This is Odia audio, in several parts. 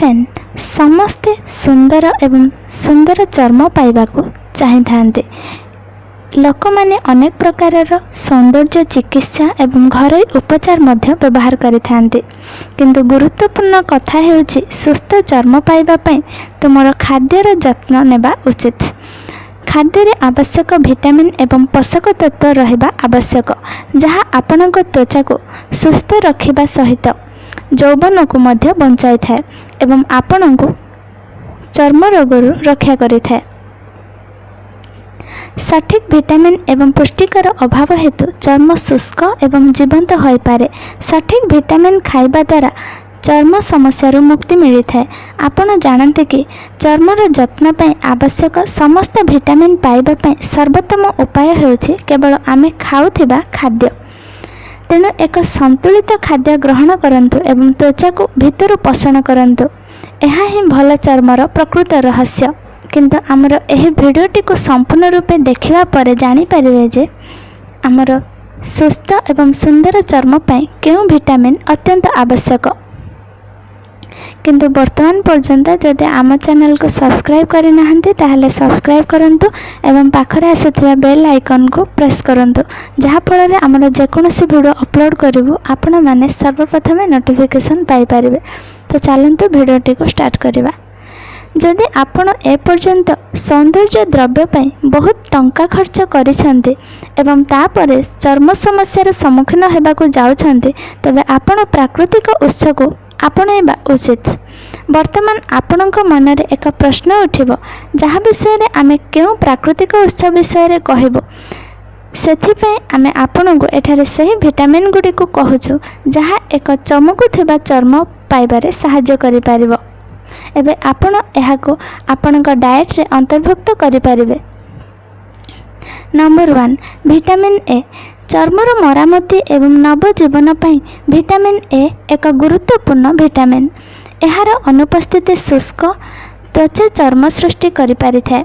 ଫ୍ରେଣ୍ଡ, ସମସ୍ତେ ସୁନ୍ଦର ଏବଂ ସୁନ୍ଦର ଚର୍ମ ପାଇବାକୁ ଚାହିଁଥାନ୍ତି। ଲୋକମାନେ ଅନେକ ପ୍ରକାରର ସୌନ୍ଦର୍ଯ୍ୟ ଚିକିତ୍ସା ଏବଂ ଘରୋଇ ଉପଚାର ମଧ୍ୟ ବ୍ୟବହାର କରିଥାନ୍ତି। କିନ୍ତୁ ଗୁରୁତ୍ୱପୂର୍ଣ୍ଣ କଥା ହେଉଛି, ସୁସ୍ଥ ଚର୍ମ ପାଇବା ପାଇଁ ତୁମର ଖାଦ୍ୟର ଯତ୍ନ ନେବା ଉଚିତ। ଖାଦ୍ୟରେ ଆବଶ୍ୟକ ଭିଟାମିନ୍ ଏବଂ ପୋଷକ ତତ୍ତ୍ୱ ରହିବା ଆବଶ୍ୟକ, ଯାହା ଆପଣଙ୍କ ତ୍ୱଚାକୁ ସୁସ୍ଥ ରଖିବା ସହିତ ଯୌବନକୁ ମଧ୍ୟ ବଞ୍ଚାଇଥାଏ ଏବଂ ଆପଣଙ୍କୁ ଚର୍ମ ରୋଗରୁ ରକ୍ଷା କରିଥାଏ। ସଠିକ୍ ଭିଟାମିନ୍ ଏବଂ ପୁଷ୍ଟିକର ଅଭାବ ହେତୁ ଚର୍ମ ଶୁଷ୍କ ଏବଂ ଜୀବନ୍ତ ହୋଇପାରେ। ସଠିକ୍ ଭିଟାମିନ୍ ଖାଇବା ଦ୍ୱାରା ଚର୍ମ ସମସ୍ୟାରୁ ମୁକ୍ତି ମିଳିଥାଏ। ଆପଣ ଜାଣନ୍ତି କି, ଚର୍ମର ଯତ୍ନ ପାଇଁ ଆବଶ୍ୟକ ସମସ୍ତ ଭିଟାମିନ୍ ପାଇବା ପାଇଁ ସର୍ବୋତ୍ତମ ଉପାୟ ହେଉଛି କେବଳ ଆମେ ଖାଉଥିବା ଖାଦ୍ୟ। ତେଣୁ ଏକ ସନ୍ତୁଳିତ ଖାଦ୍ୟ ଗ୍ରହଣ କରନ୍ତୁ ଏବଂ ତ୍ୱଚାକୁ ଭିତରୁ ପୋଷଣ କରନ୍ତୁ। ଏହା ହିଁ ଭଲ ଚର୍ମର ପ୍ରକୃତ ରହସ୍ୟ। କିନ୍ତୁ ଆମର ଏହି ଭିଡ଼ିଓଟିକୁ ସମ୍ପୂର୍ଣ୍ଣ ରୂପେ ଦେଖିବା ପରେ ଜାଣିପାରିବେ ଯେ ଆମର ସୁସ୍ଥ ଏବଂ ସୁନ୍ଦର ଚର୍ମ ପାଇଁ କେଉଁ ଭିଟାମିନ୍ ଅତ୍ୟନ୍ତ ଆବଶ୍ୟକ। କିନ୍ତୁ ବର୍ତ୍ତମାନ ପର୍ଯ୍ୟନ୍ତ ଯଦି ଆମ ଚ୍ୟାନେଲକୁ ସବସ୍କ୍ରାଇବ୍ କରିନାହାନ୍ତି, ତାହେଲେ ସବସ୍କ୍ରାଇବ୍ କରନ୍ତୁ ଏବଂ ପାଖରେ ଆସୁଥିବା ବେଲ୍ ଆଇକନ୍କୁ ପ୍ରେସ୍ କରନ୍ତୁ, ଯାହାଫଳରେ ଆମର ଯେକୌଣସି ଭିଡ଼ିଓ ଅପଲୋଡ଼ କରିବୁ, ଆପଣମାନେ ସର୍ବପ୍ରଥମେ ନୋଟିଫିକେସନ୍ ପାଇପାରିବେ। ତ ଚାଲନ୍ତୁ, ଭିଡ଼ିଓଟିକୁ ଷ୍ଟାର୍ଟ କରିବା। ଯଦି ଆପଣ ଏପର୍ଯ୍ୟନ୍ତ ସୌନ୍ଦର୍ଯ୍ୟ ଦ୍ରବ୍ୟ ପାଇଁ ବହୁତ ଟଙ୍କା ଖର୍ଚ୍ଚ କରିଛନ୍ତି ଏବଂ ତାପରେ ଚର୍ମ ସମସ୍ୟାର ସମ୍ମୁଖୀନ ହେବାକୁ ଯାଉଛନ୍ତି, ତେବେ ଆପଣ ପ୍ରାକୃତିକ ଉତ୍ସକୁ ଆପଣେଇବା ଉଚିତ। ବର୍ତ୍ତମାନ ଆପଣଙ୍କ ମନରେ ଏକ ପ୍ରଶ୍ନ ଉଠିବ, ଯାହା ବିଷୟରେ ଆମେ କେଉଁ ପ୍ରାକୃତିକ ଉତ୍ସ ବିଷୟରେ କହିବୁ। ସେଥିପାଇଁ ଆମେ ଆପଣଙ୍କୁ ଏଠାରେ ସେହି ଭିଟାମିନ୍ ଗୁଡ଼ିକୁ କହୁଛୁ, ଯାହା ଏକ ଚମକୁଥିବା ଚର୍ମ ପାଇବାରେ ସାହାଯ୍ୟ କରିପାରିବ। ଏବେ ଆପଣ ଏହାକୁ ଆପଣଙ୍କ ଡାଏଟ୍ରେ ଅନ୍ତର୍ଭୁକ୍ତ କରିପାରିବେ। Number 1, vitamin A. ଚର୍ମର ମରାମତି ଏବଂ ନବଜୀବନ ପାଇଁ ଭିଟାମିନ୍ ଏ ଏକ ଗୁରୁତ୍ୱପୂର୍ଣ୍ଣ ଭିଟାମିନ୍। ଏହାର ଅନୁପସ୍ଥିତି ଶୁଷ୍କ ତ୍ୱଚା ଚର୍ମ ସୃଷ୍ଟି କରିପାରିଥାଏ।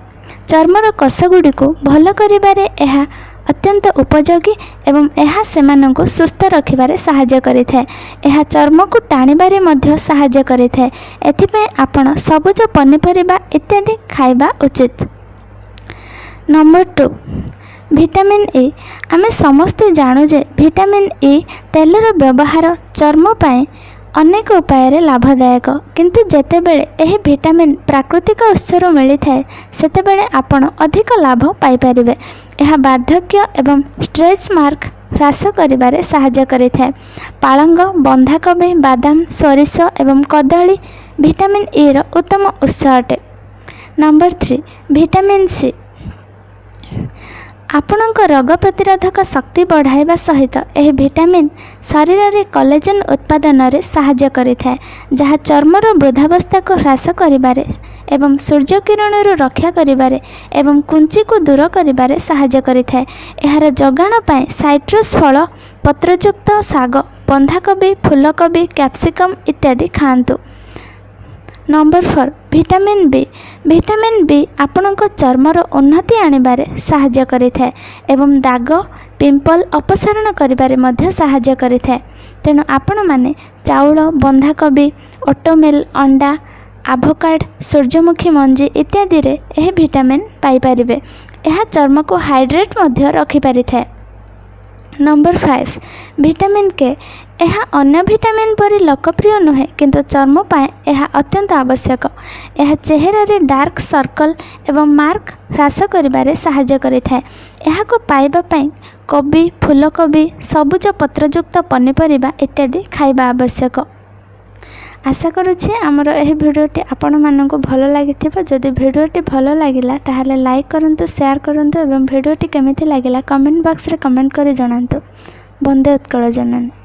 ଚର୍ମର କୋଷଗୁଡ଼ିକୁ ଭଲ କରିବାରେ ଏହା ଅତ୍ୟନ୍ତ ଉପଯୋଗୀ ଏବଂ ଏହା ସେମାନଙ୍କୁ ସୁସ୍ଥ ରଖିବାରେ ସାହାଯ୍ୟ କରିଥାଏ। ଏହା ଚର୍ମକୁ ଟାଣିବାରେ ମଧ୍ୟ ସାହାଯ୍ୟ କରିଥାଏ। ଏଥିପାଇଁ ଆପଣ ସବୁଜ ପନିପରିବା ଇତ୍ୟାଦି ଖାଇବା ଉଚିତ। Number 2, vitamin E. ଆମେ ସମସ୍ତେ ଜାଣୁ ଯେ ଭିଟାମିନ୍ ଇ ତେଲର ବ୍ୟବହାର ଚର୍ମ ପାଇଁ ଅନେକ ଉପାୟରେ ଲାଭଦାୟକ। କିନ୍ତୁ ଯେତେବେଳେ ଏହି ଭିଟାମିନ୍ ପ୍ରାକୃତିକ ଉତ୍ସରୁ ମିଳିଥାଏ, ସେତେବେଳେ ଆପଣ ଅଧିକ ଲାଭ ପାଇପାରିବେ। ଏହା ବାର୍ଦ୍ଧକ୍ୟ ଏବଂ ଷ୍ଟ୍ରେଚ୍ ମାର୍କ ହ୍ରାସ କରିବାରେ ସାହାଯ୍ୟ କରିଥାଏ। ପାଳଙ୍ଗ, ବନ୍ଧାକୋବି, ବାଦାମ, ସୋରିଷ ଏବଂ କଦଳୀ ଭିଟାମିନ୍ ଇର ଉତ୍ତମ ଉତ୍ସ ଅଟେ। Number 3, vitamin C. ଆପଣଙ୍କ ରୋଗ ପ୍ରତିରୋଧକ ଶକ୍ତି ବଢ଼ାଇବା ସହିତ ଏହି ଭିଟାମିନ୍ ଶରୀରରେ କୋଲେଜେନ୍ ଉତ୍ପାଦନରେ ସାହାଯ୍ୟ କରିଥାଏ, ଯାହା ଚର୍ମର ବୃଦ୍ଧାବସ୍ଥାକୁ ହ୍ରାସ କରିବାରେ ଏବଂ ସୂର୍ଯ୍ୟକିରଣରୁ ରକ୍ଷା କରିବାରେ ଏବଂ କୁଞ୍ଚିକୁ ଦୂର କରିବାରେ ସାହାଯ୍ୟ କରିଥାଏ। ଏହାର ଯୋଗାଣ ପାଇଁ ସାଇଟ୍ରସ୍ ଫଳ, ପତ୍ରଯୁକ୍ତ ଶାଗ, ବନ୍ଧାକୋବି, ଫୁଲକୋବି, କ୍ୟାପ୍ସିକମ୍ ଇତ୍ୟାଦି ଖାଆନ୍ତୁ। Number 4, vitamin B. Vitamin B ଆପଣଙ୍କ ଚର୍ମର ଉନ୍ନତି ଆଣିବାରେ ସାହାଯ୍ୟ କରିଥାଏ ଏବଂ ଦାଗ, ପିମ୍ପଲ୍ ଅପସାରଣ କରିବାରେ ମଧ୍ୟ ସାହାଯ୍ୟ କରିଥାଏ। ତେଣୁ ଆପଣମାନେ ଚାଉଳ, ବନ୍ଧାକୋବି, ଓଟମିଲ୍, ଅଣ୍ଡା, ଆଭୋକାଡୋ, ସୂର୍ଯ୍ୟମୁଖୀ ମଞ୍ଜି ଇତ୍ୟାଦିରେ ଏହି ଭିଟାମିନ୍ ପାଇପାରିବେ। ଏହା ଚର୍ମକୁ ହାଇଡ୍ରେଟ୍ ମଧ୍ୟ ରଖିପାରିଥାଏ। Number 5, vitamin K. ଏହା ଅନ୍ୟ ଭିଟାମିନ୍ ପରି ଲୋକପ୍ରିୟ ନୁହେଁ, କିନ୍ତୁ ଚର୍ମ ପାଇଁ ଏହା ଅତ୍ୟନ୍ତ ଆବଶ୍ୟକ। ଏହା ଚେହେରାରେ ଡାର୍କ ସର୍କଲ୍ ଏବଂ ମାର୍କ ହ୍ରାସ କରିବାରେ ସାହାଯ୍ୟ କରିଥାଏ। ଏହାକୁ ପାଇବା ପାଇଁ କୋବି, ଫୁଲକୋବି, ସବୁଜ ପତ୍ରଯୁକ୍ତ ପନିପରିବା ଇତ୍ୟାଦି ଖାଇବା ଆବଶ୍ୟକ। ଆଶା କରୁଛି ଆମର ଏହି ଭିଡ଼ିଓଟି ଆପଣମାନଙ୍କୁ ଭଲ ଲାଗିଥିବ। ଯଦି ଭିଡ଼ିଓଟି ଭଲ ଲାଗିଲା, ତାହେଲେ ଲାଇକ୍ କରନ୍ତୁ, ସେୟାର କରନ୍ତୁ ଏବଂ ଭିଡ଼ିଓଟି କେମିତି ଲାଗିଲା କମେଣ୍ଟ ବକ୍ସରେ କମେଣ୍ଟ କରି ଜଣାନ୍ତୁ। ବନ୍ଦେ ଉତ୍କଳ ଜନନୀ।